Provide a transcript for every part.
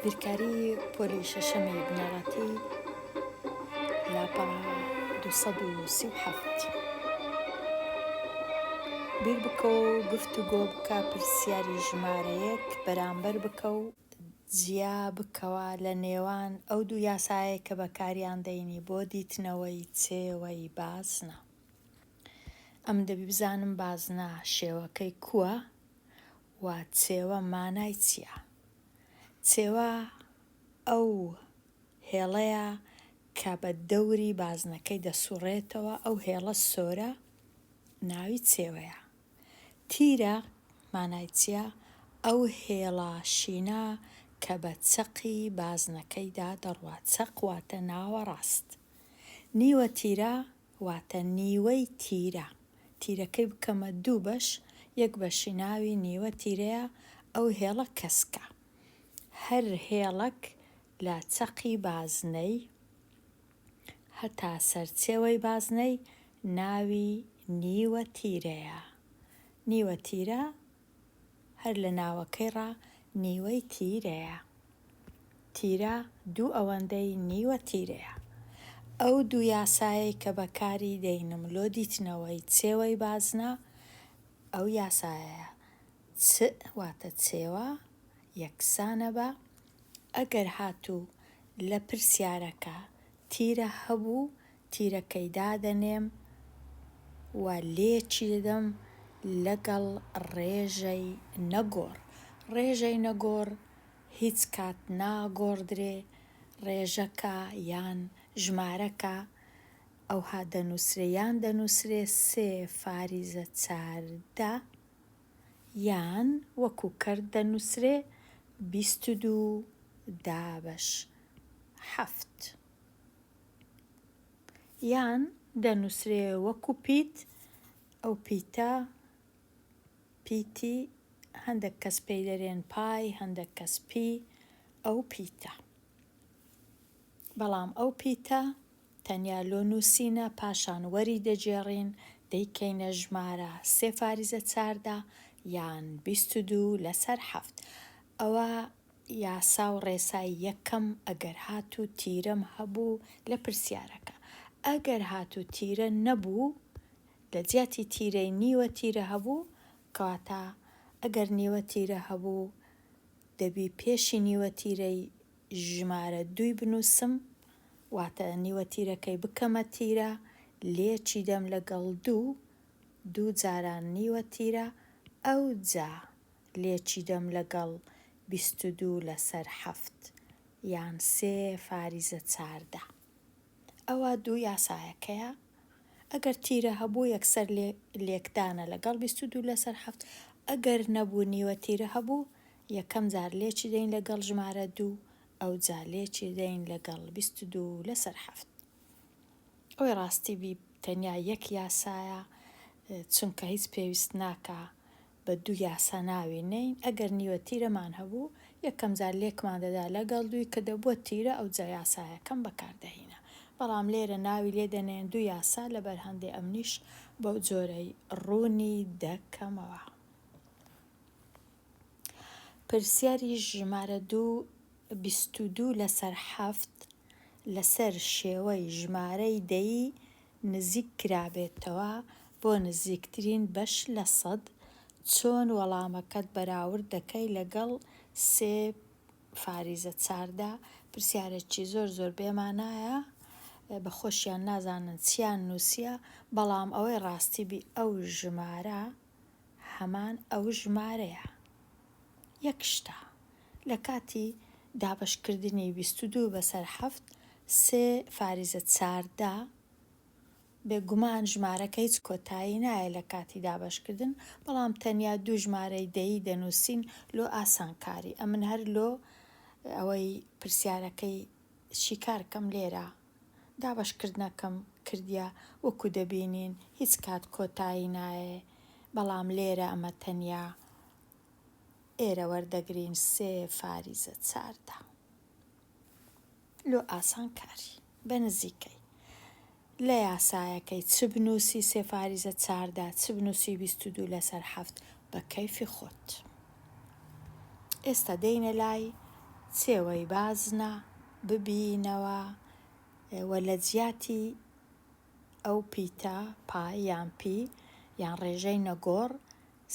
بیرکاری پۆلی شەشەمی بنەڕەتی لاپەڕە 237 بیر بکە و گفتوگۆ بکە پرسیاری ژمارە یەک بەرامبەر بکە و جیا بکەوە لە نێوان ئەو دوو یاسایەی کە بەکاریان دەینی بۆ دیتنەوەی چێوەی بازنە. ئەم دەبی بزانم بازنە شێوەکەی کووە و چێوە مانای چییە؟ چێوە ئەو هێڵەیە کە بە دەوری بازنەکەی دەسوڕێتەوە، ئەو هێڵە سۆرە ناوی چێوەیە. تیرە مانای چییە؟ ئەو هێڵە شینە کە بە چەقی بازنەکەیدا دەڕوا، چەق واتە ناوەڕاست. نیوە تیرە واتە نیوەی تیرە، تیرەکەی بکەمە دوو بەش، یەک بەشی ناوی نیوە تیرەیە، ئەو هێڵە کەسکە. هەر هێڵەک لە چەقی بازنەی هەتا سەرچێوەی بازنەی ناوی نیوە تیرەیە. نیوە تیرە هەر لە ناوەکەی ڕا نیوەی تیرەیە. تیرە دوو ئەوەندەی نیوە تیرەیە. ئەو دوو یاسایەی کە بەکاری دەینم لۆ دیتنەوەی چێوەی بازنە ئەو یاسایەیە، چ واتە چێوە یەکسانە بە، ئەگەر هاتوو لە پرسیارەکە تیرە هەبوو تیرەکەی دادەنێم و لێکی دەدەم لەگەڵ ڕێژەی نەگۆڕ. ڕێژەی نەگۆڕ هیچ کات ناگۆڕدرێ، ڕێژەکە یان ژمارەکە ئەوها دەنووسرێ یان دەنووسرێ سێ فاریزە 14 یان وەکو کەرت دەنووسرێ 22 دابەش حەفت. یان دەنووسرێ وەکو پیت، ئەو پیتە پیتی هەندەک کەس پێی دەرێن پای هەندەک کەس پی ئەو پیتە. بەڵام ئەو پیتە تەنیا لۆ نووسینە پاشان وەری دەگێڕین دەیکەینە ژمارە سێ فاریزە 14 یان 22 لەسەر حەفت. ئەوە یاسا و ڕێسای یەکەم ئەگەر هاتوو تیرەم هەبوو لە پرسیارەکە ئەگەر هاتوو تیرە نەبوو لە جیاتی تیرەی نیوە تیرە هەبوو کەواتە ئەگەر نیوە تیرە هەبوو دەبی پێشی نیوە تیرەی ژمارە دووی بنووسم واتە نیوە تیرەکەی بکەمە تیرە لێکی دەم لەگەڵ دوو دوو جاران نیوە تیرە ئەوجا لێکی دەم لەگەڵ 22 لەسەر حەفت یان سێ فاریزە 14. ئەوە دوو یاسایەکەیە. ئەگەر تیرە هەبوو یەکسەر لێکدانە لەگەڵ 22 لەسەر حەفت، ئەگەر نەبوو نیوە تیرە هەبوو یەکەم جار لێکی دەین لەگەڵ ژمارە دوو ئەوجا لێکی دەین لەگەڵ 22 لەسەر حەفت. ئەوەی ڕاستی بی تەنیا یەک یاسایە چونکە هیچ پێویست ناکا بە دوو یاسا ناوی نێین، ئەگەر نیوە تیرەمان هەبوو یەکەم جار لێکمان دەدا لەگەڵ دووی کە دەبووە تیرە ئەوجا یاسایەکەم بەکار دەهینا بەڵام لێرە ناوی لێ دەنێن دوو یاسا لەبەر هەندێ ئەمنیش بەو جۆرەی ڕوونی دەکەمەوە. پرسیاری ژمارە دوو 22 لەسەر حەفت لەسەر شێوەی ژمارەی دەیی نزیک کرابێتەوە بۆ نزیکترین بەش لە سەد، چۆن وەڵامەکەت بەراورد دەکەی لەگەڵ سێ فاریزە چاردا؟ پرسیارێکی زۆر زۆر بێمانایە، بە خۆشیان نازانن چیان نووسیە، بەڵام ئەوەی ڕاستی بی ئەو ژمارە هەمان ئەو ژمارەیە. یەک شتە. لە کاتی دابەشکردنی 22 بەسەر حەفت، سێ فاریزە 14، بێگومان ژمارەکە هیچ کۆتایی نایە لە کاتی دابەشکردن، بەڵام تەنیا دوو ژمارەی دەیی دەنووسین لۆ ئاسانکاری. ئەمن هەر لۆ ئەوەی پرسیارەکەی شیکار کەم لێرە دابەشکردنەکەم کردیە، وەکو دەبینین هیچ کات کۆتایی نایێ، بەڵام لێرە ئەمە تەنیا ئێرە وەردەگرین سێ فاریزە 14. لۆ ئاسانکاری بە نزیکەی لە یاسایەکەی چ بنووسی سێ فاریزە 14 چ بنووسی 22 لەسەر حەفت بە کەیفی خۆت. ئێستا دێینە لای. چێوەی بازنە ببینەوە و لە جیاتی ئەو پیتە، پای یان پی، یان ڕێژەی نەگۆڕ،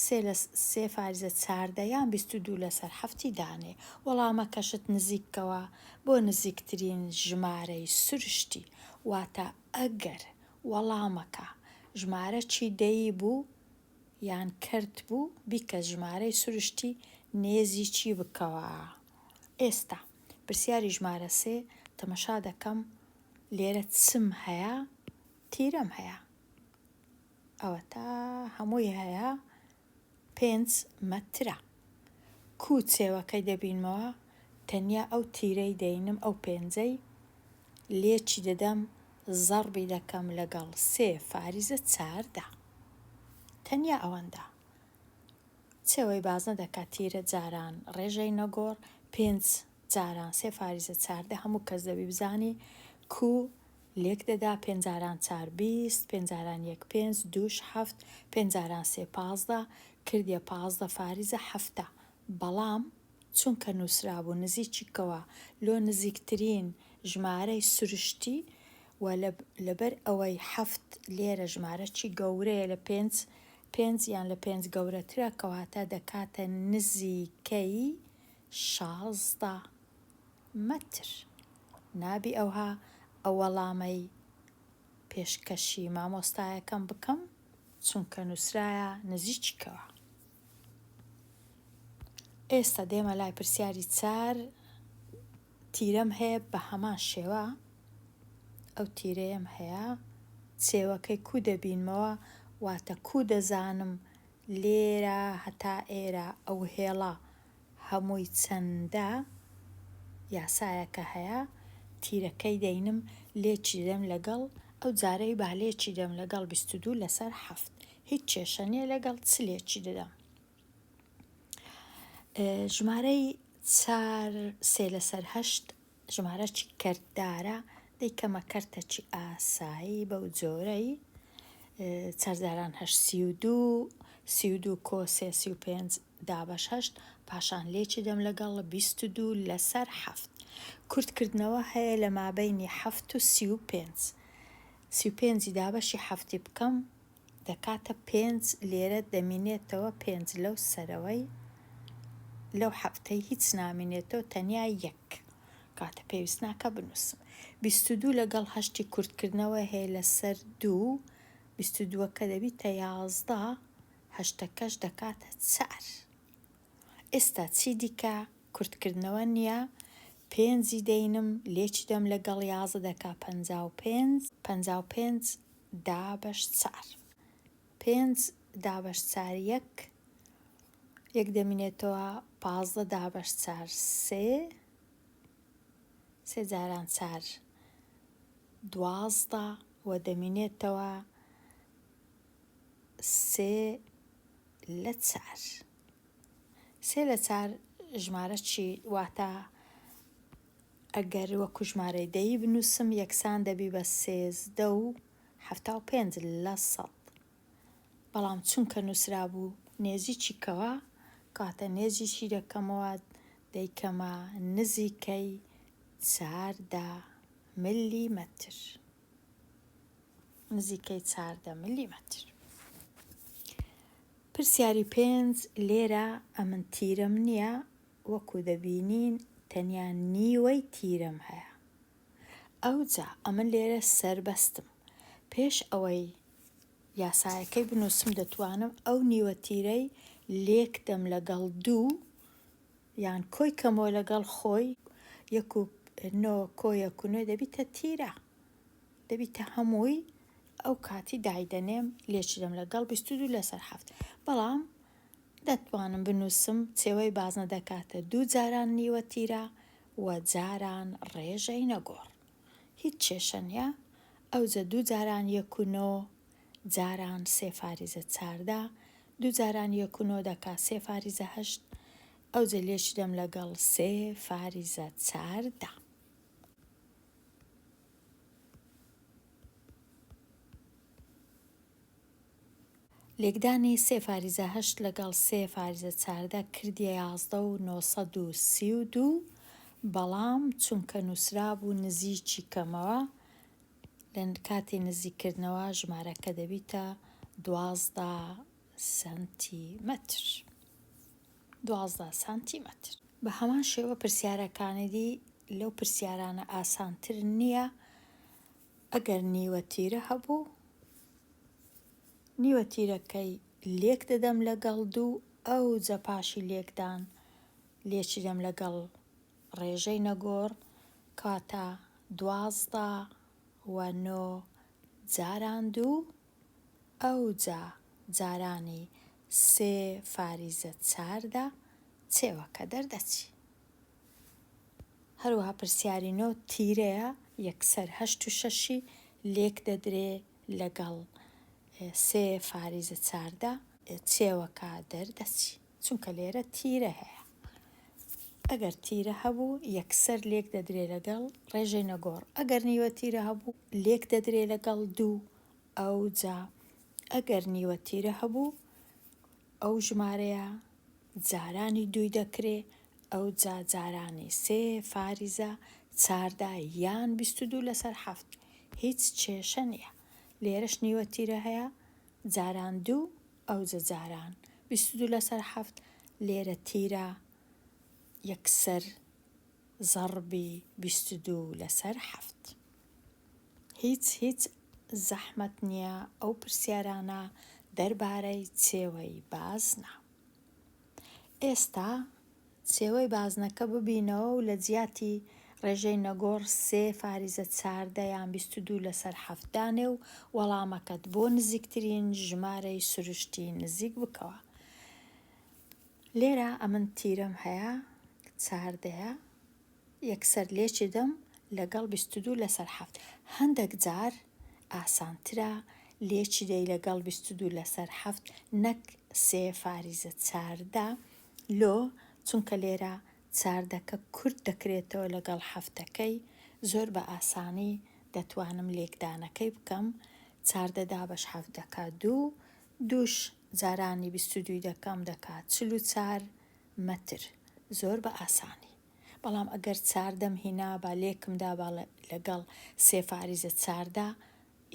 سێ لە سێ فاریزە 14 یان 22 لەسەر حەفتی دانێ. وەڵامەکەشت نزیک کەوە بۆ نزیکترین ژمارەی سروشتی. واتە ئەگەر وەڵامەکە ژمارەکی دەیی بوو یان کەرت بوو بیکە ژمارەی سروشتی نێزیکی بکەوە. ئێستا پرسیاری ژمارە سێ تەمەشا دەکەم لێرە چم هەیە؟ تیرەم هەیە. ئەوەتا هەمووی هەیە پێنج مەترە. کوو چێوەکەی دەبینمەوە تەنیا ئەو تیرەی دەینم ئەو پێنجەی لێکی دەدەم زەڕبی دەکەم لەگەڵ سێ فاریزە 14. تەنیا ئەوەندە. چێوەی بازنە دەکا تیرە جاران ڕێژەی نەگۆڕ پێنج جاران سێ فاریزە 14 هەموو کەس دەبی بزانی کوو لێک دەدا پێنج جاران چار 20 پێنج جاران یەک پێنج دووش حەفت پێنج جاران سێ 15 کردیە 15 فاریزە حەفتە بەڵام چونکە نووسرابوو نزیکی کەوە لۆ نزیکترین ژمارەی سروشتی و لەبەر ئەوەی حەفت لێرە ژمارەکی گەورەیە لە پێنج، پێنج یان لە پێنج گەورەترە کەواتە دەکاتە نزیکەی 16 مەتر. نابی ئەوها ئەو وەڵامەی پێشکەشی مامۆستایەکەم بکەم چونکە نووسرایە نزیکی کەوە. ئێستا دێمە لای پرسیاری چار تیرەم هەیە بە هەمان شێوە ئەو تیرەیەم هەیە چێوەکەی کوو دەبینمەوە واتە کوو دەزانم لێرە هەتا ئێرە ئەو هێڵە هەمووی چەندە یاسایەکە هەیە تیرەکەی دەینم لێکی دەم لەگەڵ ئەو جارەی با لێکی دەم لەگەڵ 22 لەسەر حەفت هیچ کێشە نییە لەگەڵ چ لێکی دەدەم ژمارەی چار سێ لەسەر هەشت ژمارەکی کەرتدارە دەیکەمە کەرتەکی ئاسایی بەو جۆرەی چار جاران هەشت 32 32 کۆ سێ 35 دابەش هەشت پاشان لێکی دەم لەگەڵ 22 لەسەر حەفت کورتکردنەوە هەیە لە مابەینی حەفت و 35 35ی دابەشی حەفتی بکەم دەکاتە پێنج لێرە دەمینێتەوە پێنج لەو سەرەوەی لەو حەفتەی هیچ نامینێتەوە تەنیا یەک کاتە پێویست ناکە بنووسم 22 لەگەڵ هەشتی کورتکردنەوە هەیە لەسەر دوو 22ەکە دەبیتە 11 هەشتەکەش دەکاتە چار ئێستا چی دیکە کورتکردنەوە نییە پێنجی دەینم لێکی دەم لەگەڵ 11 دەکا 55 55 دابەش چار پێنج دابەش چار یەک یەک دەمینێتەوە 15 دابەش چار سێ سێ جاران چار 12 و دەمینێتەوە سێ لە چار سێ لە چار ژمارە چی واتە ئەگەر وەکو ژمارەی دەیی بنووسم یەکسان دەبی بە 13.75 لە سەد. بەڵام چونکە نووسرابوو نێزیکی کەوە کاتە نێزیکی دەکەمەوە دەیکەمە نزیکەی 14 ملیمەتر. نزیکەی 14 ملیمەتر. پرسیاری پێنج لێرە ئەمن تیرم نییە وەکو دەبینین تەنیا نیوەی تیرم هەیە. ئەوجا ئەمن لێرە سەربەستم. پێش ئەوەی یاسایەکەی بنووسم دەتوانم ئەو نیوە تیرەی لێک دەم لەگەڵ دوو یان کۆی کەمەوە لەگەڵ خۆی یەک و نۆ کۆ یەک و نۆ دەبیتە تیرە دەبیتە هەمووی ئەو کاتی دایدەنێم لێکی دەم لەگەڵ 22 لەسەر حەفت بەڵام دەتوانم بنووسم چێوەی بازنە دەکاتە دوو جاران نیوە تیرە و جاران ڕێژەی نەگۆڕ. هیچ کێشە نییە. ئەوجە دوو جاران یەک و نۆ جاران سێ فاریزە 14 دوو جاران یەک و نۆ دەکا سێ فاریزە هەشت ئەوجە لێکی دەم لەگەڵ سێ فاریزە 14. لێکدانی سێ فاریزە هەشت لەگەڵ سێ فاریزە 14 کردیە 11 و 932. بەڵام چونکە نووسرابوو نزیکی کەمەوە لە کاتی نزیککردنەوە ژمارەکە دەبیتە 12 سانتیمەتر. 12 سانتیمەتر. بە هەمان شێوە پرسیارەکانی دی لەو پرسیارانە ئاسانتر نییە ئەگەر نیوە تیرە هەبوو نیوە تیرەکەی لێک دەدەم لەگەڵ دوو ئەوجە پاشی لێکدان لێکی دەم لەگەڵ ڕێژەی نەگۆڕ کەواتە 12 و نۆ جاران دوو ئەوجا جارانی سێ فاریزە چاردە چێوەکە دەردەچی. هەروەها پرسیاری نۆ تیرەیە یەکسەر هەشت و شەشی لێک دەدرێ لەگەڵ سێ فاریزە چاردە چێوەکە دەردەچی چونکە لێرە تیرە هەیە ئەگەر تیرە هەبوو یەکسەر لێک دەدرێ لەگەڵ ڕێژەی نەگۆڕ ئەگەر نیوە تیرە هەبوو لێک دەدرێ لەگەڵ دوو ئەوجا ئەگەر نیوە تیرە هەبوو ئەو ژمارەیە جارانی دووی دەکرێ ئەوجا جارانی سێ فاریزە چاردە یان 22 لەسەر حەفت هیچ کێشە نییە لێرەش نیوە تیرە هەیە جاران دوو ئەوجە جاران 22 لەسەر حەفت لێرە تیرە یەکسەر زەڕبی 22 لەسەر حەفت. هیچ هیچ زەحمەت نیە ئەو پرسیارانە دەربارەی چێوەی بازنە. ئێستا چێوەی بازنەکە ببینەوە و لە جیاتی ڕێژەی نەگۆڕ سێ فاریزە چاردە یان 22 لەسەر حەفت دانێ و وەڵامەکەت بۆ نزیکترین ژمارەی سروشتی نزیک بکەوە. لێرە ئەمن تیرەم هەیە چاردەیە یەکسەر لێکی دەم لەگەڵ 22 لەسەر حەفت هەندەک جار ئاسانترە لێکی دەی لەگەڵ 22 لەسەر حەفت نەک سێ فاریزە چاردە لۆ چونکە لێرە چاردەکە کورت دەکرێتەوە لەگەڵ حەفتەکەی زۆر بە ئاسانی دەتوانم لێکدانەکەی بکەم چاردە دابەش حەفت دەکا دوو دووش جارانی 22 دەکەم دەکا 44 مەتر زۆر بە ئاسانی بەڵام ئەگەر چاردەم هینابا لێکم دابا لەگەڵ سێ فاریزە چاردە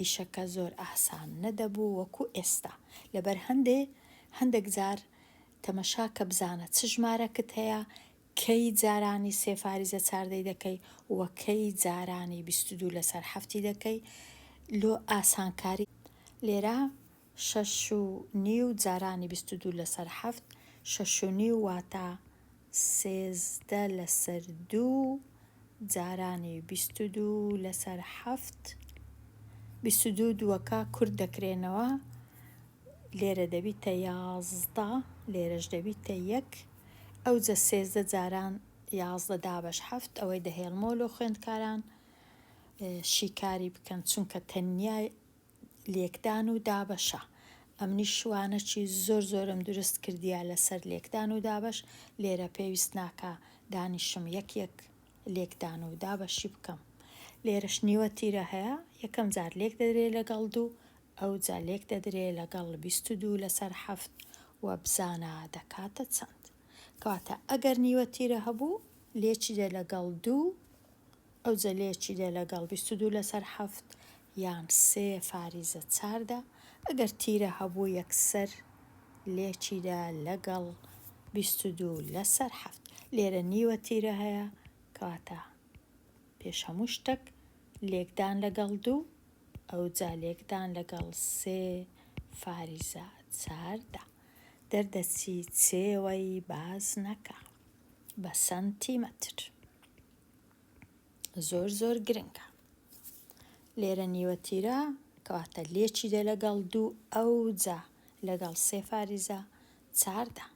ئیشەکە زۆر ئاسان نەدەبوو وەکو ئێستا لەبەر هەندێ هەندێک جار تەمەشا کە بزانە چ ژمارەکت هەیە کەی جارانی سێ فاریزە چاردەی دەکەی و کەی جارانی 22 لەسەر حەفتی دەکەی لۆ ئاسانکاری لێرە شەش و نیو جارانی 22 لەسەر حەفت شەش و نیو واتە 13 لەسەر دوو جارانی 22 لەسەر حەفت 22 دووەکە کورت دەکرێنەوە لێرە دەبیتە یازدە لێرەش دەبیتە یەک ئەوجە سێزدە جاران یازدە دابەش حەفت ئەوەی دەهێڵمەوە لۆ خوێندکاران شیکاری بکەن چونکە تەنیا لێکدان و دابەشە ئەمنیش وانەکی زۆر زۆرم دروست کردیە لەسەر لێکدان و دابەش لێرە پێویست ناکا دانیشم یەک یەک لێکدان و دابەشی بکەم لێرەش نیوە تیرە هەیە یەکەم جار لێک دەدرێ لەگەڵ دوو ئەوجا لێک دەدرێ لەگەڵ 22 لەسەر حەفت و بزانە دەکاتە چەند کەواتە ئەگەر نیوە تیرە هەبوو لێکی دە لەگەڵ دوو ئەوجە لێکی دە لەگەڵ 22 لەسەر حەفت یان سێ فاریزە چاردە ئەگەر تیرە هەبوو یەکسەر لێکی دە لەگەڵ 22 لەسەر حەفت لێرە نیوە تیرە هەیە کەواتە پێش هەموو شتەک لێکدان لەگەڵ دوو ئەوجا لێکدان لەگەڵ سێ فاریزە چاردە دەردەچی چێوەی بازنەکە بە سەنتیمەتر زۆر زۆر گرنگە لێرە نیوە تیرە کەواتە لێکی دە لەگەڵ دوو ئەوجا لەگەڵ سێ فاریزە چاردە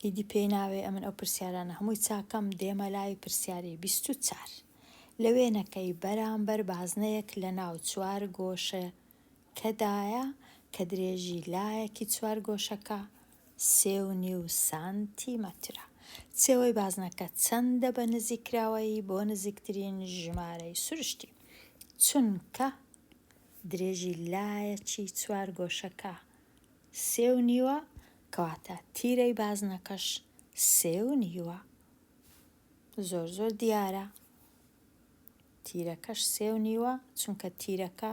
ئیدی پێی ناوێ ئەمن ئەو پرسیارانە هەمووی چاکەم دێمە لای پرسیاری 24 لە وێنەکەی بەرامبەر بازنەیەک لە ناو چوار گۆشەکەدایە کە درێژی لایەکی چوار گۆشەکە سێ و نیو سانتیمەترە. چێوەی بازنەکە چەندە بە نزیککراوەیی بۆ نزیکترین ژمارەی سروشتی؟ چونکە درێژی لایەکی چوار گۆشەکە سێ و نیوە کەواتە تیرەی بازنەکەش سێ و نیوە. زۆر زۆر دیارە. تیرەکەش سێ و نیوە چونکە تیرەکە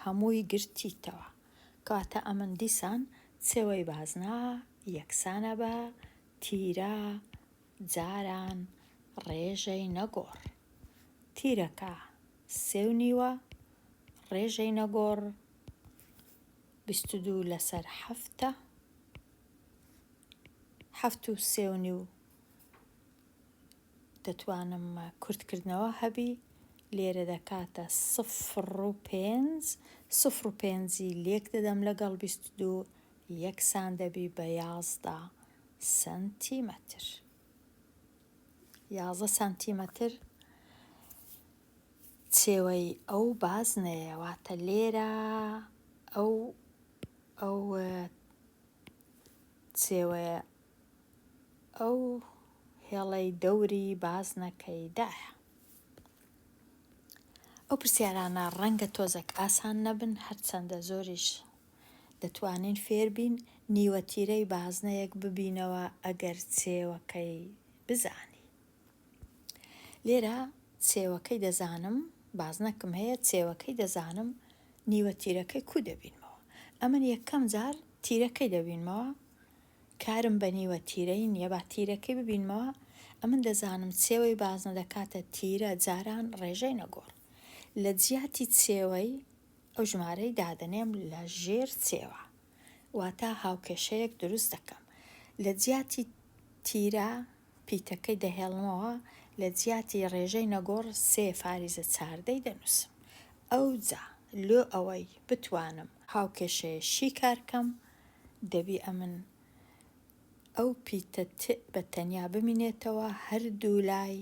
هەمووی گرتیتەوە. کەواتە ئەمن دیسان چێوەی بازنە یەکسانە بە تیرە جاران ڕێژەی نەگۆڕ. تیرەکە سێ و نیوە، ڕێژەی نەگۆڕ 22 لەسەر حەفتە، حەفت و سێ و نیو دەتوانم کورتکردنەوە هەبی لێرە دەکاتە سفر و پێنج، سفر و پێنجی لێک دەدەم لەگەڵ 22 یەکسان دەبی بە 11 سەنتیمەتر. 11 سانتیمەتر چێوەی ئەو بازنەیە واتە لێرە ئەو ئەو چێوەیە ئەو هێڵەی دەوری بازنەکەی دایە. ئەو پرسیارانە ڕەنگە تۆزەک ئاسان نەبن هەرچەندە زۆریش دەتوانین فێربین نیوە تیرەی بازنەیەک ببینەوە ئەگەر چێوەکەی بزانی. لێرە چێوەکەی دەزانم بازنەکم هەیە چێوەکەی دەزانم نیوە تیرەکەی کو دەبینمەوە ئەمن یەکەم جار تیرەکەی دەبینمەوە کارم بە نیوە تیرەی نییە با تیرەکەی ببینمەوە ئەمن دەزانم چێوەی بازنە دەکاتە تیرە جاران ڕێژەی نەگۆڕ لە جیاتی چێوەی ئەو ژمارەی دادەنێم لە ژێر چێوە واتە هاوکێشەیەک دروست دەکەم لە جیاتی تیرە پیتەکەی دەهێڵمەوە لە جیاتی ڕێژەی نەگۆڕ سێ فاریزە چاردەی دەنووسم ئەوجا لۆ ئەوەی بتوانم هاوکێشەیە شیکار کەم دەبی ئەمن ئەو پیتە ت بە تەنیا بمینێتەوە هەردوو لای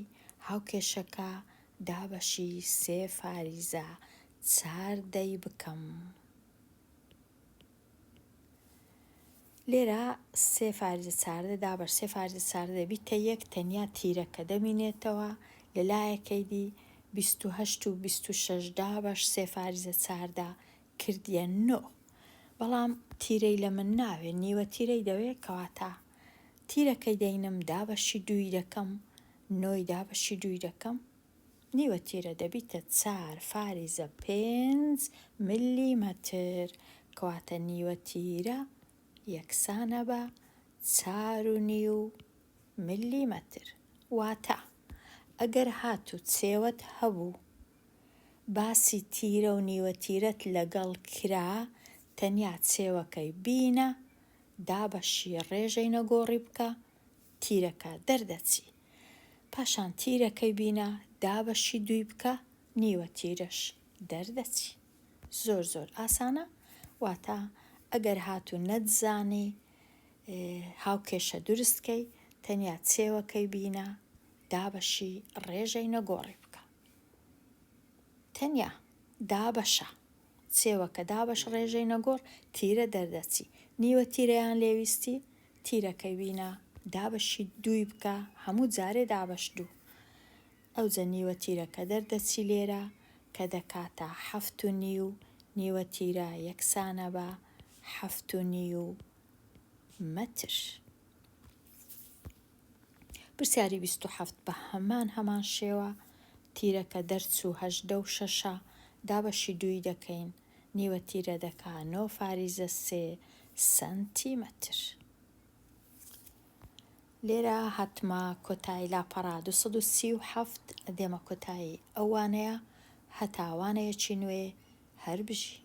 هاوکێشەکە دابەشی سێ فاریزە چاردەی بکەم. لێرە سێ فاریزە چاردە دابەش سێ فاریزە چاردە دەبیتە یەک تەنیا تیرەکە دەمینێتەوە لە لایەکەی دی 28 و 26 دابەش سێ فاریزە چاردە کردیە نۆ بەڵام تیرەی لە من ناوێ نیوە تیرەی دەوێ کەواتە تیرەکەی دەینم دابەشی دووی دەکەم نۆی دابەشی دووی دەکەم نیوە تیرە دەبیتە چار فاریزە پێنج ملیمەتر کەواتە نیوە تیرە یەکسانە بە چار و نیو ملیمەتر واتە ئەگەر هاتوو چێوەت هەبوو باسی تیرە و نیوە تیرەت لەگەڵ کرا تەنیا چێوەکەی بینە دابەشی ڕێژەی نەگۆڕی بکە تیرەکە دەردەچی پاشان تیرەکەی بینە دابەشی دووی بکە نیوە تیرەش دەردەچی زۆر زۆر ئاسانە واتە ئەگەر هاتوو نەتزانی هاوکێشە دروست کەی تەنیا چێوەکەی بینە دابەشی ڕێژەی نەگۆڕی بکە تەنیا دابەشە چێوەکە دابەش ڕێژەی نەگۆڕ تیرە دەردەچی نیوە تیرەیان لێویستی تیرەکەی بینە دابەشی دووی بکە هەموو جارێ دابەش دوو ئەوجە نیوە تیرەکە دەردەچی لێرە کە دەکاتە حەفت و نیو نیوە تیرە یەکسانە بە حەفت و نیو مەتر. پرسیاری 27 بە هەمان هەمان شێوە تیرەکە دەرچوو هەژدە و شەشە دابەشی دووی دەکەین نیوە تیرە دەکا نۆ فاریزە سێ سەنتیمەتر. لێرە هاتمە کۆتایی لاپەڕە 237 دێمە کۆتایی ئەو وانەیە هەتا وانەیەکی نوێ هەر بژی.